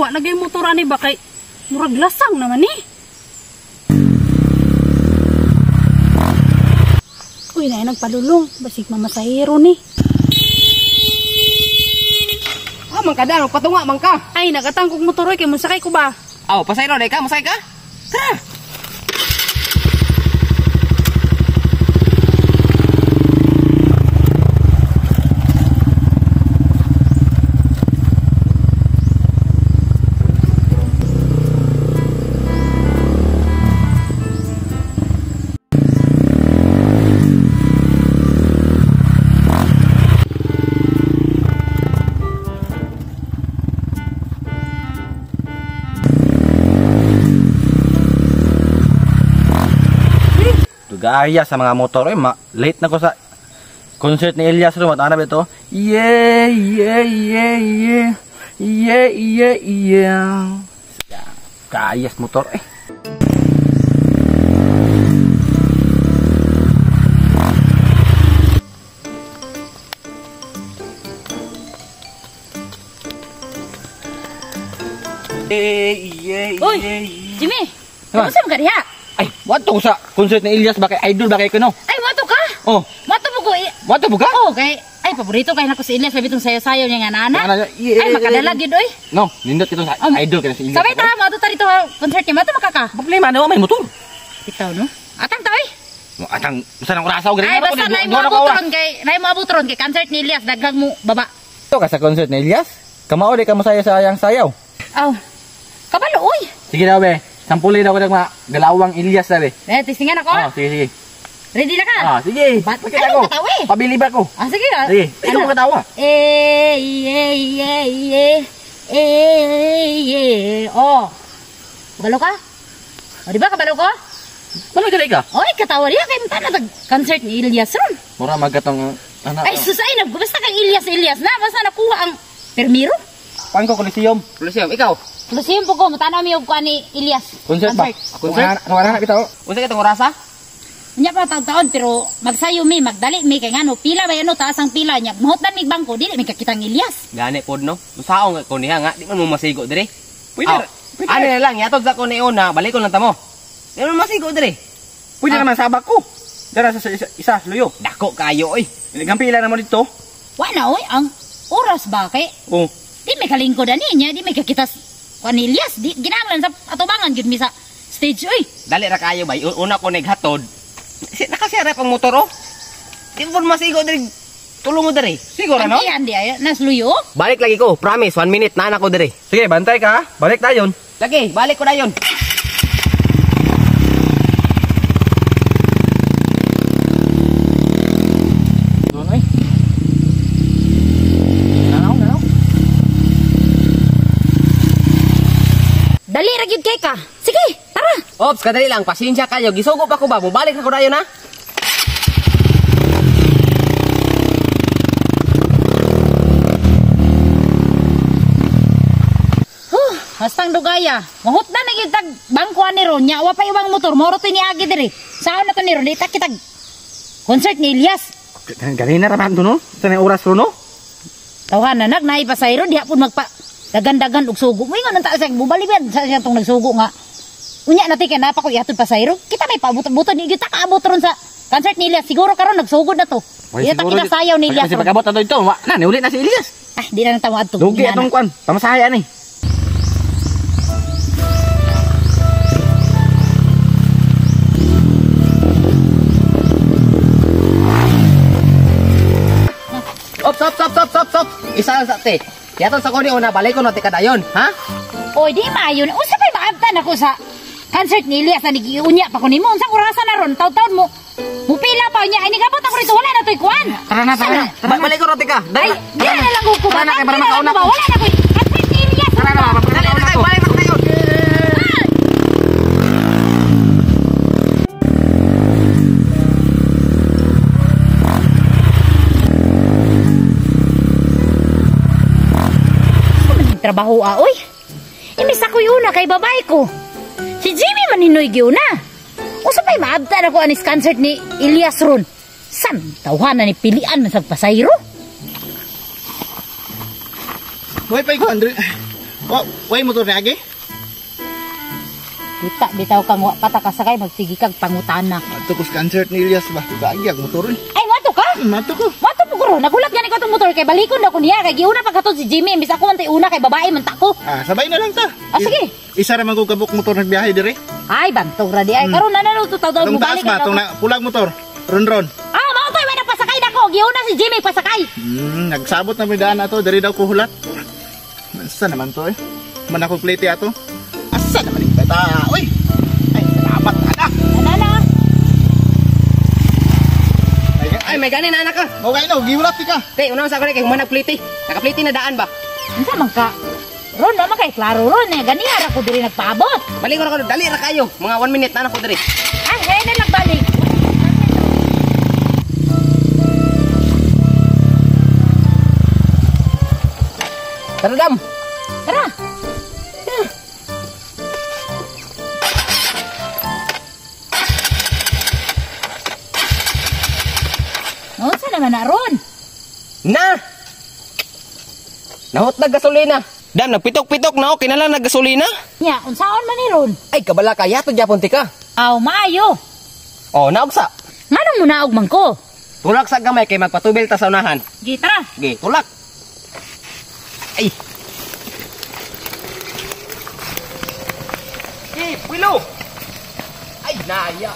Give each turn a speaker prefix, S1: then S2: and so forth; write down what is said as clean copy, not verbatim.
S1: Wa nagay motor ani ba kay murag lasang naman ni. Uy, na nagpalulong. Basig mamasahero ni.
S2: Ah, man ka da, patunga man ka.
S1: Ay, nagatang kog motor oy kay mosakay ko ba?
S2: Aw, pasayro day ka, mosakay ka? Tara.
S3: Gaya sa mga motor eh, late na ko sa concert ni Elias ro, matana ba ito? Yeah, yeah, yeah, yeah. Yeah, yeah, yeah. Kayas motor eh. Yeah, yeah,
S1: Uy, Jimmy, kamusta mo ka diha?
S3: Ay, wato ko sa concert ni Elias ba kay idol ba kay kuno?
S1: Ay, wato ka?
S3: Oh.
S1: Wato mo ko.
S3: Wato mo ka?
S1: Oh, kay ay paborito kay nako si Elias sabi tong sayo-sayo niya nga nana.
S3: Yeah,
S1: ay makadala gid oy.
S3: No, nindot kitong sa idol kay si Elias.
S1: Sabay ta mo ato ta dito concert niya, mato makaka.
S3: Problema na may motor.
S1: Bitaw no. Atang ta oy.
S3: Atang usa nang orasa og
S1: Ay basta nay mo abot ron kay nay mo abot ron kay concert ni Elias daghang mo baba.
S3: To ka sa concert ni Elias? Kamao di ka mo sayo sayang sayaw.
S1: Aw. Kabalo oy.
S3: Sige daw be. Sampulin ako ng mga galawang Elias sabi.
S1: Eh, tistingan ako.
S3: Ah, sige, sige.
S1: Ready na ka?
S3: Ah, sige.
S1: Bakit ako? Katawa eh.
S3: Pabili ba ako?
S1: Ah, sige. Ah.
S3: Sige. Ikaw ano? Katawa.
S1: Eh, eh, eh, eh, eh, eh. Oh. Kabalo ka? O, di ba kabalo ko?
S3: Balo dali ka?
S1: Oy, katawa niya. Kaya mata na concert ni Elias ron.
S3: Mura magatong anak.
S1: Ay, susay na. Basta kang Elias, Elias na. Basta nakuha ang permiro.
S3: Paan ko, Coliseum?
S2: Coliseum, ikaw?
S1: Coliseum po ko, matanaw mi og kuan ni Elias.
S3: Concert ba? Concert? Kung ano na bitaw?
S2: Unsa kitong orasa?
S1: Unya pa taon-taon pero magsayo mi, magdali mi kay ngano pila ba ano taas ang pila nya. Mahutdan mig bangko dili mi kakitang Elias.
S2: Gani pod no. Usaon ko niya nga di man mo masigo diri.
S3: Pwede.
S2: Ano na lang yatod sa ko ni una, balik ko lang tamo. Di man masigo diri.
S3: Pwede naman sabak ko. Dara sa isa luyo.
S2: Dako kayo oy.
S3: Ang pila na mo dito.
S1: Wa na oy ang oras ba kay?
S3: Oh.
S1: Di may kalingkod ani niya, di may kakitas kuan ni Elias, di ginanglan sa atubangan gyud mi sa stage oy.
S2: Dali ra kayo bay, una ko naghatod. Nakasira pang motor oh. Di mo masigo diri. Tulong mo diri.
S3: Siguro no?
S1: Andiyan di ay nasluyo.
S2: Balik lagi ko, promise 1 minute na ako diri.
S3: Sige, bantay ka. Balik dayon.
S2: Lagi, balik ko dayon.
S3: Doon oy. Nanaw, nanaw.
S1: Dali ra gyud kay ka. Sige, tara.
S2: Ops, kadali lang, pasensya kayo. Gisugo pa ko ba? Mubalik na ko dayon ha.
S1: Huh, hastang dugaya. Mahutdan na gyud tag bangko ani ron nya. Wa pa ibang motor, moro to ni agi diri. Saan na to ni ron? Di ta kitag concert ni Elias.
S3: Ganina ra man no? Sa may oras ro no?
S1: Tawhan na nag naay pasayro diha pud magpa dagan-dagan og sugo. Moingon ang ta sa bubaliban sa siyang tong nagsugo nga. Unya na ti kay napa ko ihatod pasayro. Kita may paabot-abutan ni gyud ta kaabot ron sa concert ni Elias. Siguro karon nagsugod na to. Di ta kita sayaw ni Elias.
S3: Kasi pag-abot na to ito, wa na niuli na si Elias.
S1: Ah, di na nang tawad to.
S3: Dugi atong kuan, pamasahe ani.
S2: Ops, ops, ops, ops, ops, ops. Isa sa te. Yatod sa ko ni una, balik ko na ti kadayon, ha?
S1: Oy, di maayon. Unsa pay maabtan ako sa concert ni Elias na nigiunya pa ko nimo. Unsang orasa na ron? Taud-taud mo. Mupila pa unya. Ay nigabot ako rito, wala na to'y kuan.
S3: Tara na, tara na.
S2: Balik ko na ti ka.
S1: Ay, di na lang ko ba?
S3: Tara na kay para makauna ko.
S1: Wala na ko'y concert ni Elias.
S3: Tara na,
S2: Dali na kayo, balik na ko dayon.
S1: Trabaho ah, oy. Imis ako'y una kay babae ko. Si Jimmy maninoy giuna. Usa pa'y maabtan ako anis concert ni Elias ron. San tawhana ni pilian man sa pasayro?
S3: Hoy, pay ko, Andre.
S4: Wa, way motor ni agi?
S1: Kita bitaw kang wa pa ta kasakay magsige kag pangutana.
S4: Ato ko sa concert ni Elias ba? Kaagi ang motor eh.
S1: Ay, wato ka?
S4: Mato ko.
S1: Wato po guro, nagulat gani ko itong motor kay balikon daw ko niya kay giuna pa katod si Jimmy imbis ako man tay una kay babae man ta ko.
S4: Ah, sabay na lang ta.
S1: Ah, sige.
S4: Isa ra man ko kabuk motor nagbiyahe dire.
S1: Ay, bantog ra di ay karon na na to tawag
S4: Atong
S1: mo
S4: taas
S1: balik.
S4: ba? Atong na, pulag motor. Ron-ron.
S1: Ah, mao toy way nagpasakay nako. Giuna si Jimmy pasakay.
S4: Nagsabot na may daan ato. Diri daw ko hulat. Asa naman to eh? Man ako plate ato. Asa naman yung bata? Uy! Ay, salamat ana.
S1: Ana na.
S4: Ay,
S2: Ay, may ganin na anak ka.
S4: Okay no, giulat ti ka.
S2: Te, una sa ako kay human nagplite. Nakaplite na daan ba?
S1: Unsa man ka? Ron na man kay klaro ron eh ganiha ra ko diri nagpaabot.
S2: Balik ko na ko, dali ra kayo. Mga 1 minute na ako diri.
S1: Ay, hey, na lang balik.
S2: Tara dam.
S1: Tara. Unsa naman na ron?
S2: Na. Nahot na gasolina. Dam, nagpitok-pitok na okay na lang naggasolina.
S1: Nya, unsaon man ni ron?
S2: Ay, kabala ka yato Japon ti ka.
S1: Aw, maayo.
S2: Oh, naugsa.
S1: Nganong munaog man ko?
S2: Tulak sa gamay kay magpatubil ta sa unahan.
S1: Gi, tara.
S2: Sige, tulak. Ay. Sige, pwilo. Ay, naya.